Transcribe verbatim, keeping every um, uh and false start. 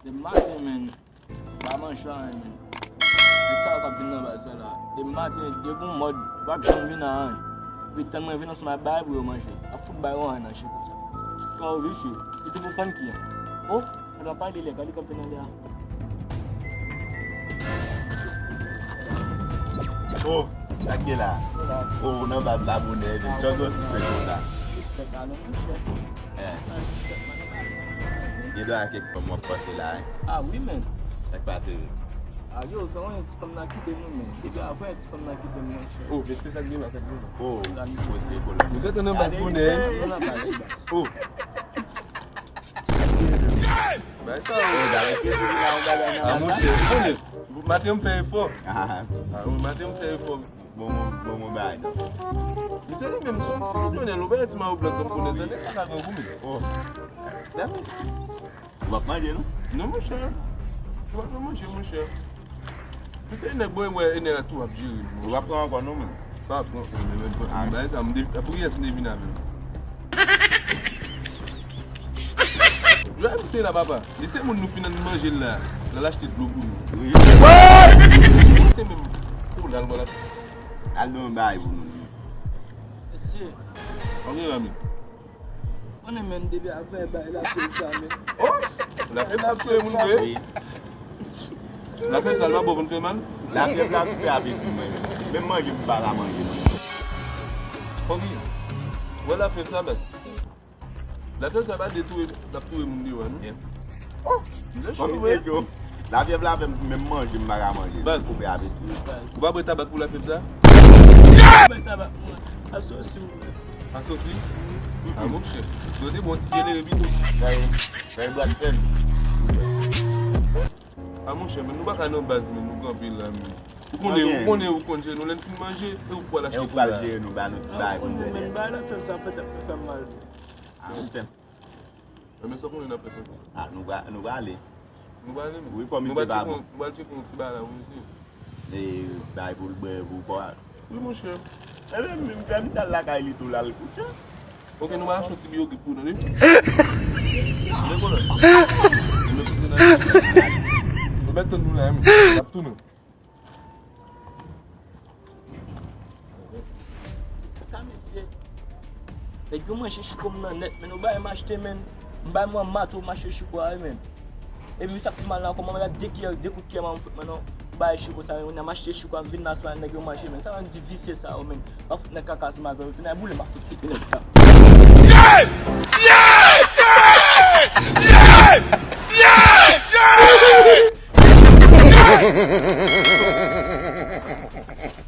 Depi maten, menn, m pa manje anyen, menn. E sa k ap vin nan baz sa la. Depi maten, depi yon mòd, m p ap janm vin a anyen. Epi tann mwen vin ansanm ak bagay pou yo manje. Ap fout bay yo anyen nan chè konsa. Sa w visye. Li te pou fann ki an? Oh, sa nan pale de lè, gade kòb nan lè a. Oh, sa k gen la? Oh, nan baz la bonè, men. Jan w sispann konsa. Respè pa non, monchè. Eh. Gen dwa kèk fanm w ap panse la, hein? Ah wi, men. Sa k pa tere? Ah yo, sa yon ti fanm nan kite nou, men. Depi apre, ti fanm nan kite m, monchè. Oh, mesye, sa k gen la, sa k gen la? Oh, koze kolon. Nou gentan nan baz bonè, hein? Oh. Bay sa, oh. Ah, monchè, ou konnen. Maten m fè efò. Ah, wi, maten m fè efò. Bon, bon, bon, bon, bay. Misye li menm, si, si nou konnen, nou bay ti mayo blan, nou konnen, tande, sa ka gen goumen. Oh. Dami. Ou p ap manje, non? Non, monchè. Ou p ap manje, monchè. Misye nèg, bon, wè, e nèg la tou ap jere. Ou p ap pran ankò, non, men. Pa pran, men, men, pran. Ah. Bay sa, m de, pou yès m te vin avè l. Jwa misye la, papa. Li se moun nou fin ann manje l la. L al achte dlo pou nou. Wi. Se menm. Ou la, l pral achte. Al nan yon bagay pou nou. Mesye. Ok, zanmi. Konnen, men, depi apre bay la fè sa, men. Oh! La fè sa, touye moun, touye. Wi. Lafèv sa, l pa bon pou n fè mal? Lafèv la, sou fè apeti mwen. Menm manje, m pa ka manje, mwen. Ok. Wè lafèv sa, baz. Lafèv sa pa de touye, l ap touye moun deyò, non? Yeah. Oh! Misye cho, vre. Lafèv la fè m menm manje, m pa ka manje. Baz. Koupe apeti. Ou pa bwè tabak pou lafèv sa? Ou bwè tabak, mwen. Asosi, ou. Asosi? Ah, monchè. Yo te bon ti jenere pito. Bay, bay bwat fèm. Ah, monchè, men nou pa ka nan baz, men nou kanpe la, men. Ou konnen, ou konnen, ou konn jere nou, lè n fin manje, e ou pral achte pou la. E ou pral jere nou, ba nou ti bagay pou nou bèbè. Men ba la fè sa, fè tèt mwen fè m mal. Ah, monchè. Men sa konnen n ap fè sa. Ah, nou va, nou va ale. Nou va ale, men. Wi, fò misye pa bon. Nou pral tcheke yon ti bagay la pou misye. E bay pou l bwè, pou kò a. Wi, monchè. Ebyen, m fè m t al lakay li tou, l al kouche. Ok, nou va achte yon ti biyogit pou nou, wi. Men konnen. Men konnen. Ou mèt tann nou la, wi. N ap tounen. Sa mesye. Nèg yo manje chiko m nan nèt, men nou bay m achte, men. M bay mwen mato m achte chiko a, men. Epi sa k pi mal la, kòman m ap de kiyè, de kout kiyè m fout, men non. M bay chiko sa, men, m achte chiko a, m vin la sou nèg yo manje, men. Sa yon di visye sa yo, men. M ap fout nèg kaka sou m avè yo, tounen boule, m ap fout kite nèg sa. Yeah! Yeah! Yeah! Yeah! Yeah! Yeah!